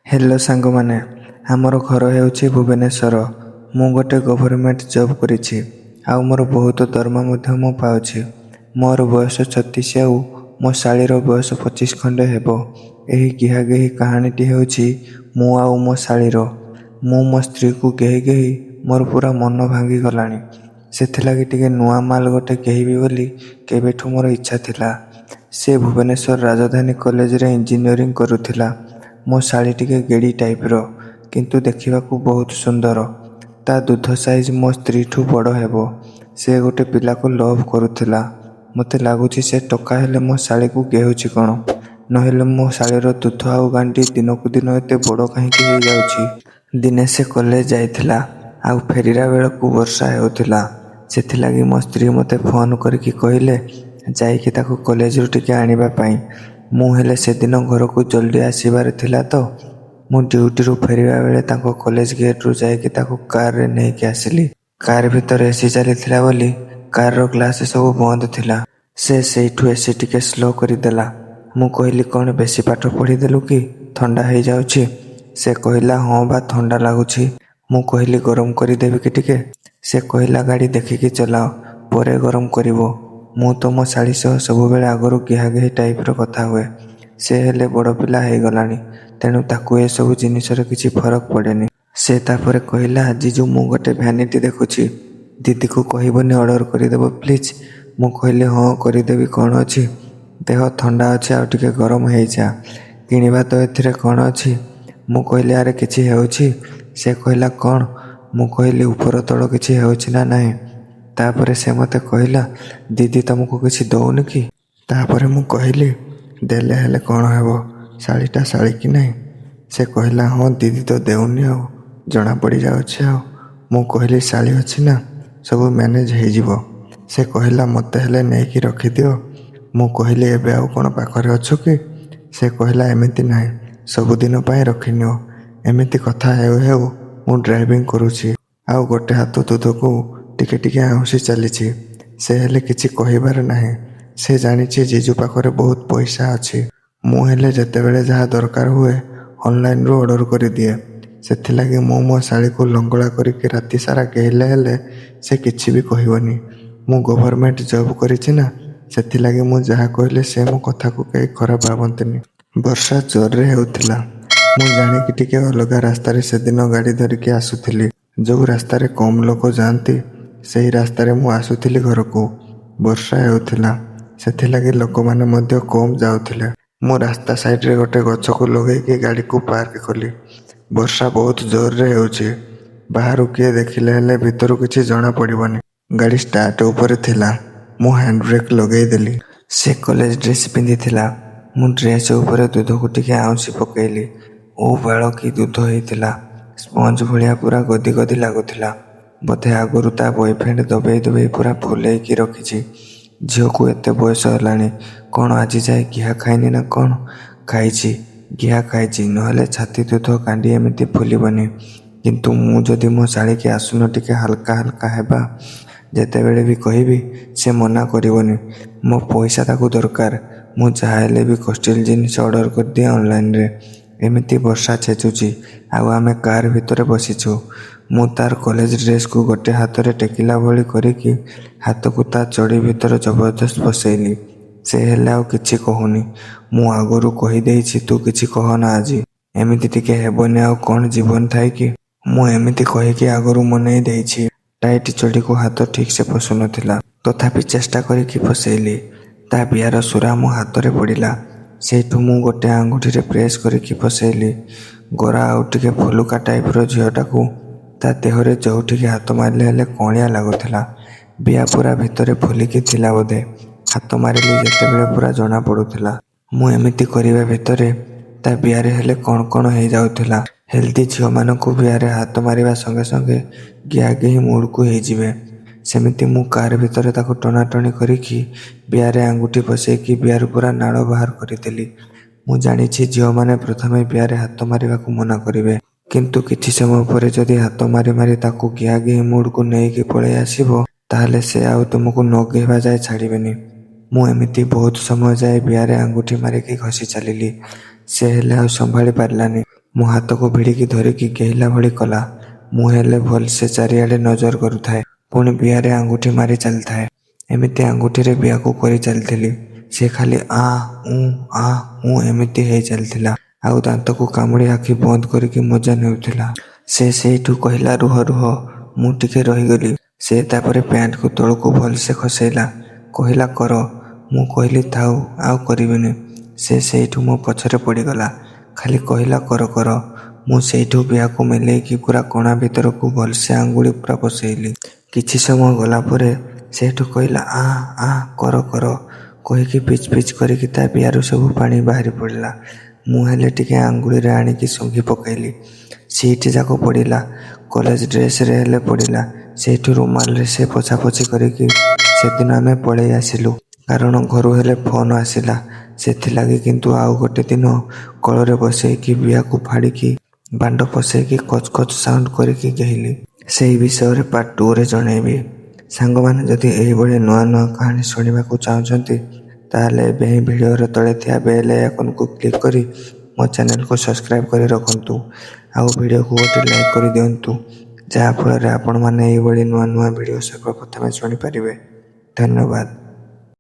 Hello ସାଙ୍ଗମାନେ, ଆମର ଘର ହେଉଛି ଭୁବନେଶ୍ୱର। ମୁଁ ଗୋଟେ ଗଭର୍ଣ୍ଣମେଣ୍ଟ ଜବ୍ କରିଛି ଆଉ ମୋର ବହୁତ ଦରମା ମଧ୍ୟ ମୁଁ ପାଉଛି। ମୋର ବୟସ 36 ଆଉ ମୋ ଶାଳୀର ବୟସ 25 ଖଣ୍ଡେ ହେବ। ଏହି ଗିହାଗେହି କାହାଣୀଟି ହେଉଛି ମୁଁ ଆଉ ମୋ ଶାଳୀର। ମୁଁ ମୋ ସ୍ତ୍ରୀକୁ ଗେହି ଗେହି ମୋର ପୁରା ମନ ଭାଙ୍ଗିଗଲାଣି। ସେଥିଲାଗି ଟିକେ ନୂଆ ମାଲ୍ ଗୋଟେ ଗେହିବି ବୋଲି କେବେଠୁ ମୋର ଇଚ୍ଛା ଥିଲା। ସେ ଭୁବନେଶ୍ୱର ରାଜଧାନୀ କଲେଜରେ ଇଞ୍ଜିନିୟରିଂ କରୁଥିଲା। ମୋ ଶାଳୀ ଟିକେ ଗେଡ଼ି ଟାଇପ୍ର, କିନ୍ତୁ ଦେଖିବାକୁ ବହୁତ ସୁନ୍ଦର। ତା ଦୁଧ ସାଇଜ୍ ମୋ ସ୍ତ୍ରୀଠୁ ବଡ଼ ହେବ। ସେ ଗୋଟେ ପିଲାକୁ ଲଭ୍ କରୁଥିଲା। ମୋତେ ଲାଗୁଛି ସେ ଟୋକା ହେଲେ ମୋ ଶାଳୀକୁ ଗେହୁଛି କ'ଣ, ନହେଲେ ମୋ ଶାଳୀର ଦୁଧ ଆଉ ଗାଣ୍ଡି ଦିନକୁ ଦିନ ଏତେ ବଡ଼ କାହିଁକି ହେଇଯାଉଛି? ଦିନେ ସେ କଲେଜ ଯାଇଥିଲା ଆଉ ଫେରିଲା ବେଳକୁ ବର୍ଷା ହେଉଥିଲା। ସେଥିଲାଗି ମୋ ସ୍ତ୍ରୀ ମୋତେ ଫୋନ୍ କରିକି କହିଲେ ଯାଇକି ତାକୁ କଲେଜରୁ ଟିକେ ଆଣିବା ପାଇଁ। ମୁଁ ହେଲେ ସେଦିନ ଘରକୁ ଜଲ୍ଦି ଆସିବାର ଥିଲା ତ ମୁଁ ଡ୍ୟୁଟିରୁ ଫେରିବା ବେଳେ ତାଙ୍କ କଲେଜ ଗେଟ୍ରୁ ଯାଇକି ତାକୁ କାରରେ ନେଇକି ଆସିଲି। କାର୍ ଭିତରେ ଏସି ଚାଲିଥିଲା ବୋଲି କାରର ଗ୍ଲାସ୍ ସବୁ ବନ୍ଦ ଥିଲା। ସେ ସେଇଠୁ ଏସି ଟିକେ ସ୍ଲୋ କରିଦେଲା। ମୁଁ କହିଲି, କ'ଣ ବେଶୀ ପାଠ ପଢ଼ିଦେଲୁ କି ଥଣ୍ଡା ହେଇଯାଉଛି? ସେ କହିଲା, ହଁ ବା ଥଣ୍ଡା ଲାଗୁଛି। ମୁଁ କହିଲି, ଗରମ କରିଦେବି କି ଟିକେ? ସେ କହିଲା, ଗାଡ଼ି ଦେଖିକି ଚଲାଅ, ପରେ ଗରମ କରିବ। ମୁଁ ତ ମୋ ଶାଳୀ ସହ ସବୁବେଳେ ଆଗରୁ ଗିହାଗେହି ଟାଇପ୍ର କଥା ହୁଏ। ସେ ହେଲେ ବଡ଼ ପିଲା ହେଇଗଲାଣି, ତେଣୁ ତାକୁ ଏସବୁ ଜିନିଷରେ କିଛି ଫରକ ପଡ଼େନି। ସେ ତାପରେ କହିଲା, ଜିଜୁ ମୁଁ ଗୋଟେ ଭ୍ୟାନିଟି ଦେଖୁଛି, ଦିଦିକୁ କହିବନି, ଅର୍ଡ଼ର କରିଦେବ ପ୍ଲିଜ୍। ମୁଁ କହିଲି, ହଁ କରିଦେବି, କ'ଣ ଅଛି? ଦେହ ଥଣ୍ଡା ଅଛି, ଆଉ ଟିକେ ଗରମ ହେଇଯା। କିଣିବା ତ ଏଥିରେ କ'ଣ ଅଛି? ମୁଁ କହିଲି, ଆରେ କିଛି ହେଉଛି? ସେ କହିଲା, କ'ଣ? ମୁଁ କହିଲି, ଉପର ତଳ କିଛି ହେଉଛି ନା ନାହିଁ? ତାପରେ ସେ ମୋତେ କହିଲା, ଦିଦି ତମକୁ କିଛି ଦଉନି କି? ତାପରେ ମୁଁ କହିଲି, ଦେଲେ ହେଲେ କ'ଣ ହେବ, ଶାଳୀଟା ଶାଳୀ କି ନାହିଁ? ସେ କହିଲା, ହଁ ଦିଦି ତ ଦେଉନି ଆଉ ଜଣା ପଡ଼ିଯାଉଛି ଆଉ। ମୁଁ କହିଲି, ଶାଳୀ ଅଛି ନା, ସବୁ ମ୍ୟାନେଜ୍ ହେଇଯିବ। ସେ କହିଲା, ମୋତେ ହେଲେ ନେଇକି ରଖିଦିଅ। ମୁଁ କହିଲି, ଏବେ ଆଉ କ'ଣ ପାଖରେ ଅଛୁ କି? ସେ କହିଲା, ଏମିତି ନାହିଁ, ସବୁଦିନ ପାଇଁ ରଖିନିଅ। ଏମିତି କଥା ହେଉ ହେଉ ମୁଁ ଡ୍ରାଇଭିଂ କରୁଛି ଆଉ ଗୋଟେ ହାତ ଦୁଧକୁ ଟିକେ ଟିକେ ଆଉଁସି ଚାଲିଛି। ସେ ହେଲେ କିଛି କହିବାର ନାହିଁ। ସେ ଜାଣିଛି ଜିଜୁ ପାଖରେ ବହୁତ ପଇସା ଅଛି। ମୁଁ ହେଲେ ଯେତେବେଳେ ଯାହା ଦରକାର ହୁଏ ଅନଲାଇନରୁ ଅର୍ଡ଼ର କରିଦିଏ। ସେଥିଲାଗି ମୁଁ ମୋ ଶାଳୀକୁ ଲଙ୍ଗଳା କରିକି ରାତି ସାରା ଗେହିଲେ ହେଲେ ସେ କିଛି ବି କହିବନି। ମୁଁ ଗଭର୍ଣ୍ଣମେଣ୍ଟ ଜବ୍ କରିଛି ନା, ସେଥିଲାଗି ମୁଁ ଯାହା କହିଲେ ସେ ମୋ କଥାକୁ କେହି ଖରାପ ଭାବନ୍ତିନି। ବର୍ଷା ଜୋରରେ ହେଉଥିଲା। ମୁଁ ଜାଣିକି ଟିକେ ଅଲଗା ରାସ୍ତାରେ ସେଦିନ ଗାଡ଼ି ଧରିକି ଆସୁଥିଲି। ଯୋଉ ରାସ୍ତାରେ କମ୍ ଲୋକ ଯାଆନ୍ତି ସେହି ରାସ୍ତାରେ ମୁଁ ଆସୁଥିଲି ଘରକୁ। ବର୍ଷା ହେଉଥିଲା, ସେଥିଲାଗି ଲୋକମାନେ ମଧ୍ୟ କମ୍ ଯାଉଥିଲେ। ମୁଁ ରାସ୍ତା ସାଇଡ୍ରେ ଗୋଟେ ଗଛକୁ ଲଗେଇକି ଗାଡ଼ିକୁ ପାର୍କ କଲି। ବର୍ଷା ବହୁତ ଜୋରରେ ହେଉଛି। ବାହାରୁ କିଏ ଦେଖିଲେ ହେଲେ ଭିତରୁ କିଛି ଜଣା ପଡ଼ିବନି। ଗାଡ଼ି ଷ୍ଟାର୍ଟ ଉପରେ ଥିଲା। ମୁଁ ହ୍ୟାଣ୍ଡ ବ୍ରେକ୍ ଲଗେଇଦେଲି। ସେ କଲେଜ ଡ୍ରେସ୍ ପିନ୍ଧିଥିଲା। ମୁଁ ଡ୍ରେସ୍ ଉପରେ ଦୁଧକୁ ଟିକେ ଆଉଁସି ପକେଇଲି। ଓ ବାଳ, କି ଦୁଧ ହେଇଥିଲା! ସ୍ପଞ୍ଜ ଭଳିଆ ପୁରା ଗଦି ଗଦି ଲାଗୁଥିଲା। ବୋଧେ ଆଗରୁ ତା ବୟଫ୍ରେଣ୍ଡ ଦବେଇ ଦବେଇ ପୁରା ଫୁଲେଇକି ରଖିଛି। ଝିଅକୁ ଏତେ ବୟସ ହେଲାଣି, କ'ଣ ଆଜି ଯାଏ ଗିହା ଖାଇନି ନା କ'ଣ? ଖାଇଛି, ଗିହା ଖାଇଛି, ନହେଲେ ଛାତି ଦୁଧ ଗାଣ୍ଡି ଏମିତି ଫୁଲିବନି। କିନ୍ତୁ ମୁଁ ଯଦି ମୋ ଶାଳୀକି ଆସୁନ ଟିକେ ହାଲକା ହାଲକା ହେବା ଯେତେବେଳେ ବି କହିବି, ସେ ମନା କରିବନି। ମୋ ପଇସା ତାକୁ ଦରକାର। ମୁଁ ଯାହା ହେଲେ ବି କଷ୍ଟ୍ଲି ଜିନିଷ ଅର୍ଡ଼ର କରିଦିଏ ଅନଲାଇନରେ। ଏମିତି ବର୍ଷା ଛେଚୁଛି ଆଉ ଆମେ କାର୍ ଭିତରେ ବସିଛୁ। ମୁଁ ତାର କଲେଜ ଡ୍ରେସ୍କୁ ଗୋଟେ ହାତରେ ଟେକିଲା ଭଳି କରିକି ହାତକୁ ତା ଚଡ଼ି ଭିତରେ ଜବରଦସ୍ତ ପଶେଇଲି। ସେ ହେଲେ ଆଉ କିଛି କହୁନି। ମୁଁ ଆଗରୁ କହିଦେଇଛି, ତୁ କିଛି କହନା ଆଜି। ଏମିତି ଟିକେ ହେବନି ଆଉ କ'ଣ ଜୀବନ ଥାଇକି? ମୁଁ ଏମିତି କହିକି ଆଗରୁ ମନେଇ ଦେଇଛି। ଟାଇଟ୍ ଚଡ଼ିକୁ ହାତ ଠିକ୍ସେ ପଶୁନଥିଲା। ତଥାପି ଚେଷ୍ଟା କରିକି ପଶେଇଲି। ତା ବିଆର ସୁରା ମୋ ହାତରେ ପଡ଼ିଲା। ସେଇଠୁ ମୁଁ ଗୋଟେ ଆଙ୍ଗୁଠିରେ ପ୍ରେସ୍ କରିକି ପଶେଇଲି। ଗୋରା ଆଉ ଟିକେ ଫୁଲୁକା ଟାଇପ୍ର ଝିଅଟାକୁ ତା ଦେହରେ ଯୋଉଠିକି ହାତ ମାରିଲେ ହେଲେ କଅଁଳିଆ ଲାଗୁଥିଲା। ବିଆ ପୁରା ଭିତରେ ଫୁଲିକି ଥିଲା ବୋଧେ। ହାତ ମାରିଲି ଯେତେବେଳେ ପୁରା ଜଣା ପଡ଼ୁଥିଲା। ମୁଁ ଏମିତି କରିବା ଭିତରେ ତା ବିଆରେ ହେଲେ କ'ଣ କ'ଣ ହେଇଯାଉଥିଲା। ହେଲ୍ଦି ଝିଅମାନଙ୍କୁ ବିଆରେ ହାତ ମାରିବା ସଙ୍ଗେ ସଙ୍ଗେ ଗିହାଗେହି ମୁଡ଼କୁ ହେଇଯିବେ। ସେମିତି ମୁଁ କାର୍ ଭିତରେ ତାକୁ ଟଣାଟଣି କରିକି ବିଆରେ ଆଙ୍ଗୁଠି ପଶେଇକି ବିଆରୁ ପୁରା ନାଳ ବାହାର କରିଦେଲି। ମୁଁ ଜାଣିଛି ଝିଅମାନେ ପ୍ରଥମେ ବିଆରେ ହାତ ମାରିବାକୁ ମନା କରିବେ। କିନ୍ତୁ କିଛି ସମୟ ପରେ ଯଦି ହାତ ମାରି ମାରି ତାକୁ ଗିହାଗେହି ମୁଡ଼କୁ ନେଇକି ପଳେଇ ଆସିବ, ତାହେଲେ ସେ ଆଉ ତୁମକୁ ନ ଗେହିବା ଯାଏ ଛାଡ଼ିବେନି। ମୁଁ ଏମିତି ବହୁତ ସମୟ ଯାଏ ବିଆରେ ଆଙ୍ଗୁଠି ମାରିକି ଘଷି ଚାଲିଲି। ସେ ହେଲେ ଆଉ ସମ୍ଭାଳି ପାରିଲାନି। ମୋ ହାତକୁ ଭିଡ଼ିକି ଧରିକି ଗେହିଲା ଭଳି କଲା। ମୁଁ ହେଲେ ଭଲସେ ଚାରିଆଡ଼େ ନଜର କରୁଥାଏ, ପୁଣି ବିଆରେ ଆଙ୍ଗୁଠି ମାରି ଚାଲିଥାଏ। ଏମିତି ଆଙ୍ଗୁଠିରେ ବିଆକୁ କରି ଚାଲିଥିଲି। ସେ ଖାଲି ଆଁ ଉଁ ଆଁ ଉଁ ଏମିତି ହେଇ ଚାଲିଥିଲା, ଆଉ ଦାନ୍ତକୁ କାମୁଡ଼ି ଆଖି ବନ୍ଦ କରିକି ମଜା ନେଉଥିଲା। ସେ ସେଇଠୁ କହିଲା, ରୁହ ରୁହ। ମୁଁ ଟିକେ ରହିଗଲି। ସେ ତାପରେ ପ୍ୟାଣ୍ଟକୁ ତଳକୁ ଭଲସେ ଖସେଇଲା, କହିଲା କର। ମୁଁ କହିଲି ଥାଉ, ଆଉ କରିବିନି। ସେ ସେଇଠୁ ମୋ ପଛରେ ପଡ଼ିଗଲା, ଖାଲି କହିଲା କର କର। ମୁଁ ସେଇଠୁ ବିଆକୁ ମେଲେଇକି ପୁରା କଣା ଭିତରକୁ ଭଲସେ ଆଙ୍ଗୁଳି ପୁରା ପଶେଇଲି। କିଛି ସମୟ ଗଲା ପରେ ସେଇଠୁ କହିଲା ଆଁ ଆଁ କର କର କହିକି ପିଚ୍ ପିଚ୍ କରିକି ତା ବିଆରୁ ସବୁ ପାଣି ବାହାରି ପଡ଼ିଲା। ମୁଁ ହେଲେ ଟିକେ ଆଙ୍ଗୁଳିରେ ଆଣିକି ଶୁଙ୍ଘି ପକେଇଲି। ସିଟ୍ ଯାକ ପଡ଼ିଲା, କଲେଜ ଡ୍ରେସରେ ହେଲେ ପଡ଼ିଲା। ସେଇଠୁ ରୁମାଲରେ ସେ ପୋଛାପୋଛି କରିକି ସେଦିନ ଆମେ ପଳେଇ ଆସିଲୁ, କାରଣ ଘରୁ ହେଲେ ଫୋନ ଆସିଲା ସେଥିଲାଗି। କିନ୍ତୁ ଆଉ ଗୋଟେ ଦିନ କୋଳରେ ବସେଇକି ବିଆକୁ ଫାଡ଼ିକି ବାଣ୍ଡ ପଶେଇକି କଚ୍ କଚ୍ ସାଉଣ୍ଡ କରିକି ଗେହିଲି। ସେଇ ବିଷୟରେ ପାର୍ଟ 2ରେ ଜଣେଇବି। ସାଙ୍ଗମାନେ, ଯଦି ଏହିଭଳି ନୂଆ ନୂଆ କାହାଣୀ ଶୁଣିବାକୁ ଚାହୁଁଛନ୍ତି, ତାହେଲେ ଏବେ ହିଁ ଭିଡ଼ିଓର ତଳେ ଥିବା ବେଲ୍ ଆଇକନ୍କୁ କ୍ଲିକ୍ କରି ମୋ ଚ୍ୟାନେଲକୁ ସବସ୍କ୍ରାଇବ୍ କରି ରଖନ୍ତୁ, ଆଉ ଭିଡ଼ିଓକୁ ଗୋଟେ ଲାଇକ୍ କରିଦିଅନ୍ତୁ, ଯାହାଫଳରେ ଆପଣମାନେ ଏହିଭଳି ନୂଆ ନୂଆ ଭିଡ଼ିଓ ସର୍ବପ୍ରଥମେ ଶୁଣିପାରିବେ। ଧନ୍ୟବାଦ।